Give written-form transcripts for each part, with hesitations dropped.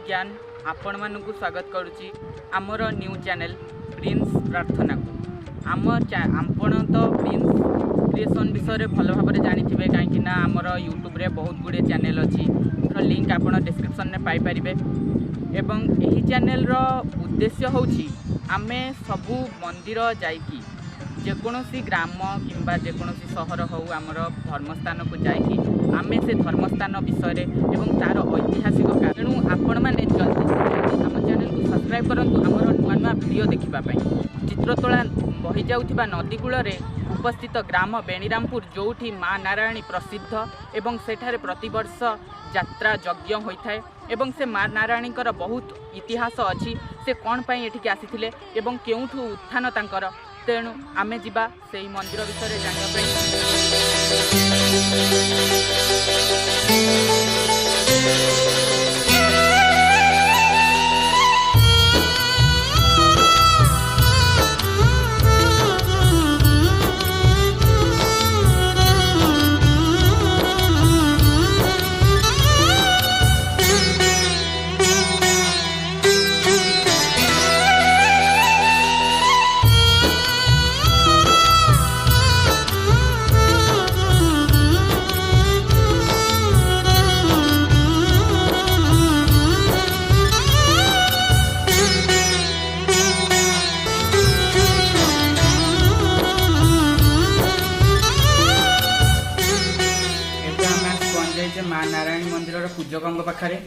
ଜ୍ଞାନ ଆପଣମାନଙ୍କୁ ସ୍ୱାଗତ କରୁଛି ଆମର ନ୍ୟୁ ଚ୍ୟାନେଲ୍ ପ୍ରିନ୍ସ ପ୍ରାର୍ଥନାକୁ। ଆମ ଆପଣ ତ ପ୍ରିନ୍ସ କ୍ରିଏସନ୍ ବିଷୟରେ ଭଲ ଭାବରେ ଜାଣିଥିବେ, କାହିଁକି ନା ଆମର ୟୁଟ୍ୟୁବରେ ବହୁତ ଗୁଡ଼ିଏ ଚ୍ୟାନେଲ୍ ଅଛି। ଲିଙ୍କ୍ ଆପଣ ଡିସ୍କ୍ରିପ୍ସନ୍ରେ ପାଇପାରିବେ। ଏବଂ ଏହି ଚ୍ୟାନେଲ୍ର ଉଦ୍ଦେଶ୍ୟ ହେଉଛି ଆମେ ସବୁ ମନ୍ଦିର ଯାଇକି, ଯେକୌଣସି ଗ୍ରାମ କିମ୍ବା ଯେକୌଣସି ସହର ହେଉ, ଆମର ଧର୍ମସ୍ଥାନକୁ ଯାଇକି ଆମେ ସେ ଧର୍ମସ୍ଥାନ ବିଷୟରେ ଏବଂ ତା'ର ଐତିହାସିକ। ତେଣୁ ଆପଣମାନେ ଜଲ୍ଦି ସେ ଜଲ୍ଦି ଆମ ଚ୍ୟାନେଲକୁ ସବସ୍କ୍ରାଇବ୍ କରନ୍ତୁ ଆମର ନୂଆ ନୂଆ ଭିଡ଼ିଓ ଦେଖିବା ପାଇଁ। ଚିତ୍ରତୋଳା ବହିଯାଉଥିବା ନଦୀ କୂଳରେ ଉପସ୍ଥିତ ଗ୍ରାମ ବେଣୀରାମପୁର, ଯେଉଁଠି ମା ନାରାୟଣୀ ପ୍ରସିଦ୍ଧ ଏବଂ ସେଠାରେ ପ୍ରତିବର୍ଷ ଯାତ୍ରା ଯଜ୍ଞ ହୋଇଥାଏ ଏବଂ ସେ ମା ନାରାୟଣୀଙ୍କର ବହୁତ ଇତିହାସ ଅଛି, ସେ କ'ଣ ପାଇଁ ଏଠିକି ଆସିଥିଲେ ଏବଂ କେଉଁଠୁ ଉତ୍ଥାନ ତାଙ୍କର। ତେଣୁ ଆମେ ଯିବା ସେଇ ମନ୍ଦିର ବିଷୟରେ ଜାଣିବା ପାଇଁ। ଏବେ ଆମେ ପହଞ୍ଚିଯାଇଛେ ମା ନାରାୟଣୀ ମନ୍ଦିରର ପୂଜକଙ୍କ ପାଖରେ।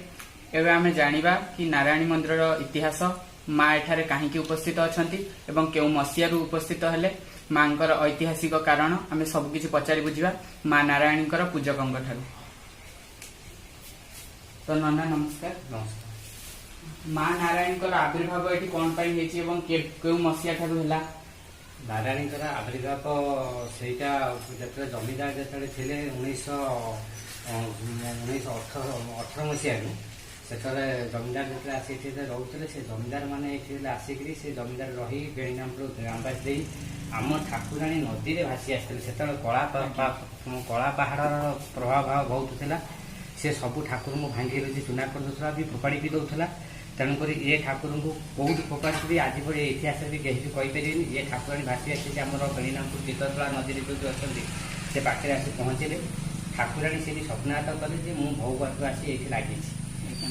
ଏବେ ଆମେ ଜାଣିବା କି ନାରାୟଣୀ ମନ୍ଦିରର ଇତିହାସ, ମା ଏଠାରେ କାହିଁକି ଉପସ୍ଥିତ ଅଛନ୍ତି ଏବଂ କେଉଁ ମସିହାରୁ ଉପସ୍ଥିତ ହେଲେ, ମାଙ୍କର ଐତିହାସିକ କାରଣ ଆମେ ସବୁ କିଛି ପଚାରି ବୁଝିବା ମା ନାରାୟଣୀଙ୍କର ପୂଜକଙ୍କ ଠାରୁ। ତ ନନା, ନମସ୍କାର। ନମସ୍କାର। ମା ନାରାୟଣୀଙ୍କର ଆବିର୍ଭାବ ଏଠି କଣ ପାଇଁ ହେଇଛି ଏବଂ କେଉଁ ମସିହା ଠାରୁ ହେଲା? ନାରାୟଣୀଙ୍କର ଆବିର୍ଭାବ ସେଇଟା ଯେତେବେଳେ ଜମିଦାର ଯେତେବେଳେ ଥିଲେ 1918 ମସିହାରୁ, ସେତେବେଳେ ଜମିଦାର ଯେତେବେଳେ ଆସି ଏଠି ଯେତେବେଳେ ରହୁଥିଲେ, ସେ ଜମିଦାର ମାନେ ଏଠି ଯେତେବେଳେ ଆସିକିରି ସେ ଜମିଦାର ରହି ବେଣୀରାମପୁର ଗ୍ରାମବାସୀ ଦେଇ ଆମ ଠାକୁରାଣୀ ନଦୀରେ ଭାସି ଆସିଥିଲେ। ସେତେବେଳେ କଳା ପାହାଡ଼ର ପ୍ରଭାବ ବହୁତ ଥିଲା। ସେ ସବୁ ଠାକୁରଙ୍କୁ ଭାଙ୍ଗି ରୁଜି ଚୁନା କରିଦେଉଥିଲା ବି, ଫୋପାଡ଼ି ବି ଦେଉଥିଲା। ତେଣୁକରି ଏ ଠାକୁରଙ୍କୁ କୋଉଠି ଫୋପାଡ଼ିଥିଲି ଆଜି ପରି ଇତିହାସରେ ବି କେହି ବି କହିପାରିବେନି। ଏ ଠାକୁରାଣୀ ଭାସି ଆସିଛି ଆମର ବେଣୀରାମପୁର ଚିତ୍ରତୋଳା ନଦୀରେ ଯୋଉଠି ଅଛନ୍ତି, ସେ ପାଖରେ ଆସି ପହଞ୍ଚିଲେ। ଠାକୁରାଣୀ ସେଠି ସ୍ୱପ୍ନାତ କଲେ ଯେ ମୁଁ ବହୁବାଟରୁ ଆସି ଏଇଠି ଲାଗିଛି।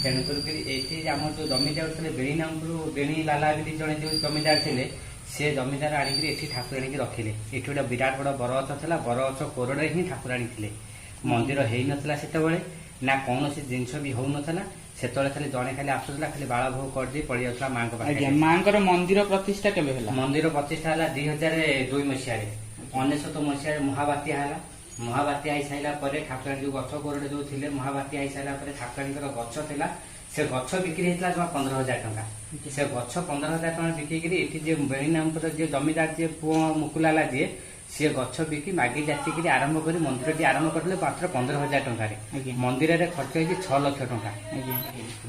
ତେଣୁକରି କରି ଏଇଠି ଆମର ଯୋଉ ଜମିଦାର ଥିଲେ ବେଣୀରାମପୁର, ବେଣୀ ଲାଲା ବୋଲି ଜଣେ ଯୋଉ ଜମିଦାର ଥିଲେ, ସେ ଜମିଦାର ଆଣିକିରି ଏଠି ଠାକୁରାଣୀକି ରଖିଲେ। ଏଠି ଗୋଟେ ବିରାଟ ବଡ଼ ବରଗଛ ଥିଲା। ବରଗଛ କୋରଡ଼ରେ ହିଁ ଠାକୁରାଣୀ ଥିଲେ। ମନ୍ଦିର ହେଇନଥିଲା ସେତେବେଳେ, ନା କୌଣସି ଜିନିଷ ବି ହଉନଥିଲା ସେତେବେଳେ। ଖାଲି ଜଣେ ଖାଲି ଆସୁଥିଲା, ଖାଲି ବାଳ ଭୋଗ କରିଦେଇ ପଳେଇ ଯାଉଥିଲା ମାଙ୍କ ପାଖରେ। ମାଙ୍କର ମନ୍ଦିର ପ୍ରତିଷ୍ଠା କେବେ ହେଲା? ମନ୍ଦିର ପ୍ରତିଷ୍ଠା ହେଲା 2002 ମସିହାରେ। 99 ମସିହାରେ ମହାବାତ୍ୟା ହେଲା। ମହାବାତ୍ୟା ହେଇସାରିଲା ପରେ ଠାକୁରାଣୀ ଯୋଉ ଗଛ କୋରଡ଼େ ଯୋଉ ଥିଲେ, ମହାବାତ୍ୟା ହେଇସାରିଲା ପରେ ଠାକୁରାଣୀଙ୍କର ଗଛ ଥିଲା, ସେ ଗଛ ବିକ୍ରି ହେଇଥିଲା ଜମା 15,000 ଟଙ୍କା। ସେ ଗଛ 15,000 ଟଙ୍କା ବିକିକିରି ଏଠି ଯିଏ ବେଣୀରାମପୁର ଯିଏ ଜମିଦାର, ଯିଏ ପୁଅ ମୁକୁଲାଲା ଯିଏ, ସିଏ ଗଛ ବିକି ମାଗି ଯାଚିକିରି ଆରମ୍ଭ କରି ମନ୍ଦିରଟି ଆରମ୍ଭ କରିଥିଲେ ମାତ୍ର 15,000 ଟଙ୍କାରେ। ମନ୍ଦିରରେ ଖର୍ଚ୍ଚ ହେଇଛି 6 ଲକ୍ଷ ଟଙ୍କା।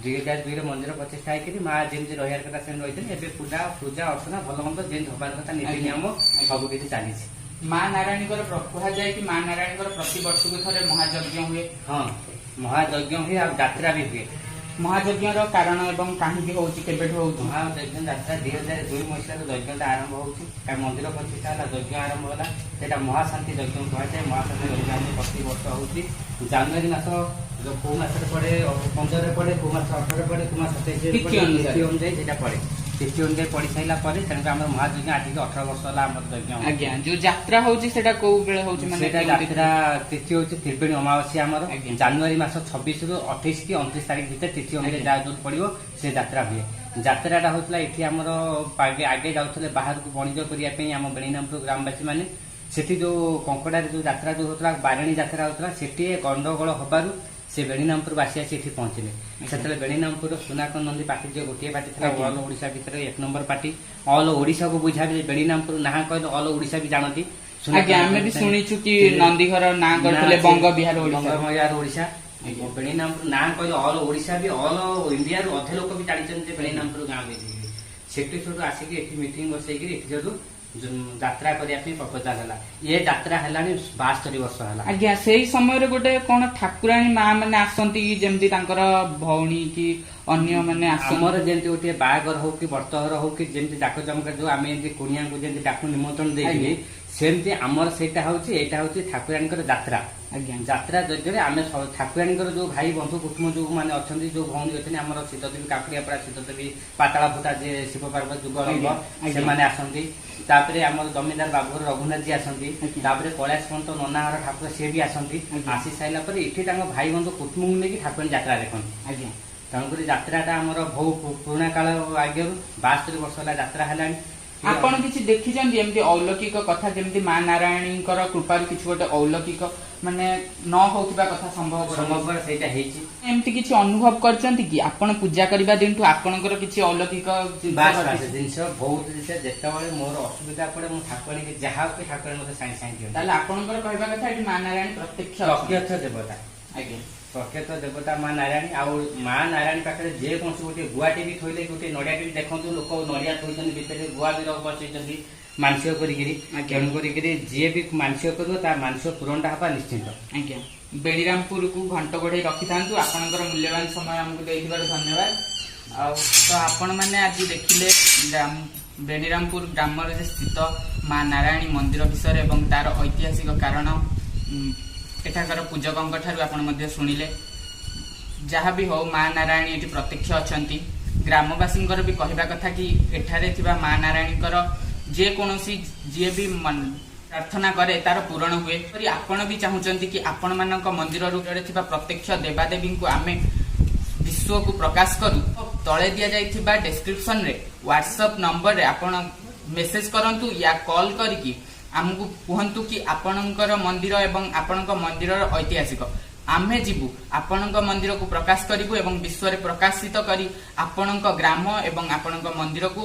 2002ରେ ମନ୍ଦିର ପ୍ରତିଷ୍ଠା ହେଇକିରି ମା ଯେମିତି ରହିବାର କଥା ସେମିତି ରହିଥିଲେ। ଏବେ ପୂଜା ପୂଜା ଅର୍ଚ୍ଚନା ଭଲ ମନ୍ଦ ଯେମିତି ହବାର କଥା, ନୀତି ନିୟମ ସବୁ କିଛି ଚାଲିଛି। ମା ନାରାୟଣୀଙ୍କର କୁହାଯାଏ କି ମା ନାରାୟଣୀଙ୍କର ପ୍ରତି ବର୍ଷକୁ ଥରେ ମହାଯଜ୍ଞ ହୁଏ। ହଁ, ମହାଯଜ୍ଞ ହୁଏ ଆଉ ଯାତ୍ରା ବି ହୁଏ। ମହାଯଜ୍ଞର କାରଣ ଏବଂ କାହିଁକି ହଉଛି, କେବେଠୁ ହଉଛି? ମହାଯଜ୍ଞ ଯାତ୍ରା 2002 ମସିହାରୁ ଯଜ୍ଞଟା ଆରମ୍ଭ ହଉଛି। କାରଣ ମନ୍ଦିର ପ୍ରତିଷ୍ଠା ହେଲା, ଯଜ୍ଞ ଆରମ୍ଭ ହେଲା। ସେଇଟା ମହାଶାନ୍ତି ଯଜ୍ଞ କୁହାଯାଏ। ମହାଶାନ୍ତି ଯଜ୍ଞ ଆମର ପ୍ରତି ବର୍ଷ ହଉଛି। ଜାନୁଆରୀ ମାସ ଯୋଉ କୋଉ ମାସରେ ପଡେ, 15ରେ ପଡେ, କୋଉ ମାସ 18ରେ ପଡେ, କୋଉ ମାସ 27ରେ ତିଥି ପଡେ। ଅନୁସାରେ। ତିଥି ଅନୁଯାୟୀ ସେଇଟା ପଡେ। ତିଥି ଅନୁଯାୟୀ ପଡି ସାରିଲା ପରେ ତେଣୁକରି ଆମର ମହାଯଜ୍ଞ ଆଜିକି 18 ବର୍ଷ ହେଲା ଆମର ଯଜ୍ଞ ହଉଛି। ଆଜ୍ଞା, ଯୋଉ ଯାତ୍ରା ହଉଛି ସେଟା କୋଉ ବେଳେ ହଉଛି, ମାନେ ସେଇଟା କେଉଁ ତିଥି? ଯାତ୍ରା ତିଥି ହଉଛି ତ୍ରିବେଣୀ ଅମାବାସ୍ୟା ଆମର। ଜାନୁଆରୀ ମାସ 26ରୁ 28 କି 29 ତାରିଖ ଭିତରେ ତିଥି ଅନୁଯାୟୀ ଯାହା ଯୋଉଠି ପଡିବ ସେ ଯାତ୍ରା ହୁଏ। ଯାତ୍ରାଟା ହଉଥିଲା ଏଠି ଆମର। ଆଗେ ଆଗେ ଯାଉଥିଲେ ବାହାରକୁ ବଣିଜ କରିବା ପାଇଁ ଆମ ବେଣୀରାମପୁର ଗ୍ରାମବାସୀ ମାନେ। ସେଠି ଯୋଉ କଙ୍କଡାରେ ଯୋଉ ଯାତ୍ରା ଯୋଉ ହଉଥିଲା, ବାରେଣୀ ଯାତ୍ରା ହଉଥିଲା, ସେଠି ଗଣ୍ଡଗୋଳ ହବାରୁ ସେ ବେଣୀରାମପୁର ବାସୀ ଆସି ଏଠି ପହଞ୍ଚିଲେ। ସେତେବେଳେ ବେଣୀରାମପୁର ସୁନାକ ନନ୍ଦୀ ପାର୍ଟି ଯିଏ, ଗୋଟିଏ ପାର୍ଟି ଥିଲା। ଅଲ୍ ଓଡ଼ିଶା ଭିତରେ ଏକ ନମ୍ବର ପାର୍ଟି। ଅଲ୍ ଓଡ଼ିଶାକୁ ବୁଝାବି ବେଣୀରାମପୁର ନାଁ କହିଲେ ଅଲ୍ ଓଡ଼ିଶା ବି ଜାଣନ୍ତି। ଆଜ୍ଞା, ଆମେ ବି ଶୁଣିଛୁ କି ନନ୍ଦୀଘର ନାଁ କରିଥିଲେ ବଙ୍ଗ ବିହାର ଓଡ଼ିଶା। ବଙ୍ଗ ବିହାର ଓଡ଼ିଶା। ବେଣୀରାମପୁର ନାଁ କହିଲେ ଅଲ୍ ଓଡ଼ିଶା ବି, ଅଲ୍ ଇଣ୍ଡିଆରୁ ଅଧେ ଲୋକ ବି ଜାଣିଛନ୍ତି ଯେ ବେଣୀରାମପୁର ଗାଁ ବି। ସେଠୁ ସେଠୁ ଆସିକି ଏଠି ମିଟିଂ ବସେଇକିରି ଏଠି ସେଠୁ ଯାତ୍ରା କରିବା ପାଇଁ ପ୍ରପୋଜାଲ ହେଲା। ଏ ଯାତ୍ରା ହେଲାଣି 72 ବର୍ଷ ହେଲା। ଆଜ୍ଞା, ସେଇ ସମୟରେ ଗୋଟେ କଣ ଠାକୁରାଣୀ ମା ମାନେ ଆସନ୍ତି କି, ଯେମିତି ତାଙ୍କର ଭଉଣୀ କି ଅନ୍ୟ ମାନେ ଆସନ୍ତି? ଆମର ଯେମିତି ଗୋଟିଏ ବାହାଘର ହଉ କି ବ୍ରତଘର ହଉ କି ଯେମିତି ଜାକ ଜମକ, ଯୋଉ ଆମେ ଏମିତି କୁଣିଆଙ୍କୁ ଯେମିତି ଡାକୁ ନିମନ୍ତ୍ରଣ ଦେଇକିରି, ସେମିତି ଆମର ସେଇଟା ହଉଛି, ଏଇଟା ହଉଛି ଠାକୁରାଣୀଙ୍କର ଯାତ୍ରା। ଯାତ୍ରା ଜରିଆରେ ଆମେ ଠାକୁରାଣୀଙ୍କର ଯୋଉ ଭାଇ ବନ୍ଧୁ କୁଟୁମ୍ବ ଯୋଉ ମାନେ ଅଛନ୍ତି, ଯୋଉ ଭଉଣୀ ଅଛନ୍ତି, ଆମର ସିଦ୍ଧଦେବୀ କାକୁଡ଼ିଆପଡ଼ା, ସିଦ୍ଧଦେବୀ ପାତାଳ ଫୁଟା, ଯେ ଶିବ ପାର୍ବତୀ ଯୁଗଳଙ୍ଗ, ସେମାନେ ଆସନ୍ତି। ତାପରେ ଆମର ଜମିଦାର ବାବୁଘର ରଘୁନାଥ ଜି ଆସନ୍ତି। ତାପରେ କୈଳାସ ପନ୍ତ ନନାଘର ଠାକୁର, ସିଏ ବି ଆସନ୍ତି। ଆସି ସାରିଲା ପରେ ଏଠି ତାଙ୍କ ଭାଇ ବନ୍ଧୁ କୁଟୁମ୍ବଙ୍କୁ ନେଇକି ଠାକୁରାଣୀ ଯାତ୍ରା ଦେଖନ୍ତି। ତେଣୁକରି ଯାତ୍ରାଟା ଆମର ବହୁ ପୁରୁଣା କାଳ ଆଗରୁ 72 ବର୍ଷ ହେଲା ଯାତ୍ରା ହେଲାଣି। ଆପଣ କିଛି ଦେଖିଛନ୍ତି ଏମିତି ଅଲୌକିକ କଥା, ଯେମିତି ମା ନାରାୟଣୀଙ୍କର କୃପାରୁ କିଛି ଗୋଟେ ଅଲୌକିକ ମାନେ ନ ହଉଥିବା କଥା ସମ୍ଭବ? ସମ୍ଭବ ସେଇଟା ହେଇଛି। ଏମିତି କିଛି ଅନୁଭବ କରିଛନ୍ତି କି ଆପଣ ପୂଜା କରିବା ଦିନଠୁ ଆପଣଙ୍କର କିଛି ଅଲୌକିକ ଜିନିଷ ବାସ୍ ବାସ୍। ଘଟିଛି? ଜିନିଷ ବହୁତ ଜିନିଷ। ଯେତେବେଳେ ମୋର ଅସୁବିଧା ପଡେ, ମୁଁ ଠାକୁରାଣୀକି ଯାହା କି ଠାକୁରାଣୀ ମତେ ସାଙ୍ଗେ ସାଙ୍ଗେ ଦିଅନ୍ତି। ତାହେଲେ ଆପଣଙ୍କର କହିବା କଥା ଏଠି ମା ନାରାୟଣୀ ପ୍ରତ୍ୟକ୍ଷ ଅଛନ୍ତି। ପ୍ରତ୍ୟକ୍ଷ ଦେବତା। ପ୍ରତ୍ୟକ୍ଷ ଦେବତା ମା ନାରାୟଣୀ। ଆଉ ମା ନାରାୟଣୀ ପାଖରେ ଯେକୌଣସି ଗୋଟିଏ ଗୁଆଟେ ବି ଥୋଇଲେ, ଗୋଟିଏ ନଡିଆଟେ ବି, ଦେଖନ୍ତୁ ଲୋକ ନଡିଆ ଥୋଇଛନ୍ତି ଭିତରେ, ଗୁଆ ବି ବସେଇଛନ୍ତି ମାନସିକ କରିକିରି। ତେଣୁ କରିକିରି ଯିଏ ବି ମାନସିକ କରିବ, ତା ମାନସିକ ପୂରଣଟା ହବା ନିଶ୍ଚିନ୍ତ। ଆଜ୍ଞା, ବେଣିରାମପୁରକୁ ଘଣ୍ଟ ଘୋଡେଇ ରଖିଥାନ୍ତୁ। ଆପଣଙ୍କର ମୂଲ୍ୟବାନ ସମୟ ଆମକୁ ଦେଇଥିବାରୁ ଧନ୍ୟବାଦ। ଆଉ ତ ଆପଣମାନେ ଆଜି ଦେଖିଲେ ବେଣିରାମପୁର ଗ୍ରାମରେ ଯେ ସ୍ଥିତ ମା ନାରାୟଣୀ ମନ୍ଦିର ବିଷୟରେ ଏବଂ ତାର ଐତିହାସିକ କାରଣ ଏଠାକାର ପୂଜକଙ୍କ ଠାରୁ ଆପଣ ମଧ୍ୟ ଶୁଣିଲେ। ଯାହା ବି ହଉ, ମା ନାରାୟଣୀ ଏଠି ପ୍ରତ୍ୟକ୍ଷ ଅଛନ୍ତି। ଗ୍ରାମବାସୀଙ୍କର ବି କହିବା କଥା କି ଏଠାରେ ଥିବା ମା ନାରାୟଣୀଙ୍କର ଯେକୌଣସି ଯିଏ ବି ପ୍ରାର୍ଥନା କରେ, ତାର ପୂରଣ ହୁଏ। ଏପରି ଆପଣ ବି ଚାହୁଁଛନ୍ତି କି ଆପଣମାନଙ୍କ ମନ୍ଦିର ରୂପରେ ଥିବା ପ୍ରତ୍ୟକ୍ଷ ଦେବାଦେବୀଙ୍କୁ ଆମେ ବିଶ୍ୱକୁ ପ୍ରକାଶ କରୁ, ତଳେ ଦିଆଯାଇଥିବା ଡେସ୍କ୍ରିପସନରେ ହ୍ୱାଟ୍ସଆପ୍ ନମ୍ବରରେ ଆପଣ ମେସେଜ କରନ୍ତୁ ୟା କଲ୍ କରିକି ଆମକୁ କୁହନ୍ତୁ କି ଆପଣଙ୍କର ମନ୍ଦିର ଏବଂ ଆପଣଙ୍କ ମନ୍ଦିରର ଐତିହାସିକ। ଆମେ ଯିବୁ, ଆପଣଙ୍କ ମନ୍ଦିରକୁ ପ୍ରକାଶ କରିବୁ ଏବଂ ବିଶ୍ୱରେ ପ୍ରକାଶିତ କରି ଆପଣଙ୍କ ଗ୍ରାମ ଏବଂ ଆପଣଙ୍କ ମନ୍ଦିରକୁ